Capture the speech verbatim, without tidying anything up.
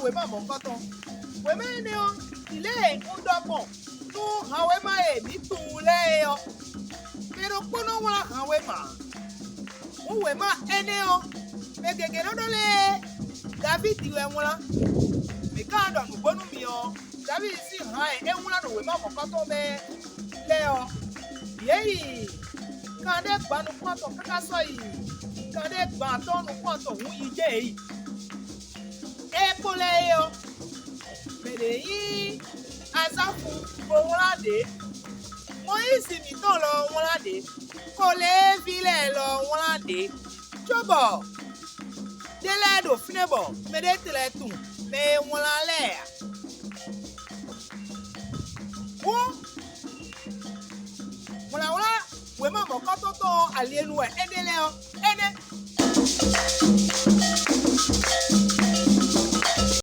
wěma mɔ̌kɔtɔn. Wěma énɛ́ ɔ́, ɖi lě e un ɖɔ gbɔn nú hanwéma e mǐ tunwun lɛ́ɛ é ɔ́, mɛ ɖokpó nɔ wlán hanwéma ǎ. Hǔn wěma énɛ́ ɔ́, mɛ gěgé nɔ ɖɔ lɛ́ɛ Davídi wɛ wlán. Mǐ ka ɖɔ nǔgbó nú mi ɔ́, Davídi sín han e é wlán ɖo wěma mɔ̌kɔtɔn mɛ lɛ́ɛ ɔ́, yě yi kanɖé gban nukún atɔn káká sɔ́ yi kanɖé gban atɔ́ɔ́n nukún atɔn hǔn yi jɛ yě yi. É kpo lɛ́ɛ é ɔ́, mɛ ɖě nyí Azáfu bó wlán ɖě. Mɔyízi mǐtɔn lɔ wlán ɖě. Koléeví lɛ́ɛ lɔ wlán ɖě. Cóbɔ ɖé lɛ́ɛ ɖo fínɛ́ bɔ mɛɖé tlɛ tunwun mɛ e wlán lɛ́ɛ ǎ. Hǔn wlǎnwlán wěma mɔ̌kɔ́tɔn tɔn ɔ́ ali e nu wɛ é ɖe lɛ́ɛ ɔ́,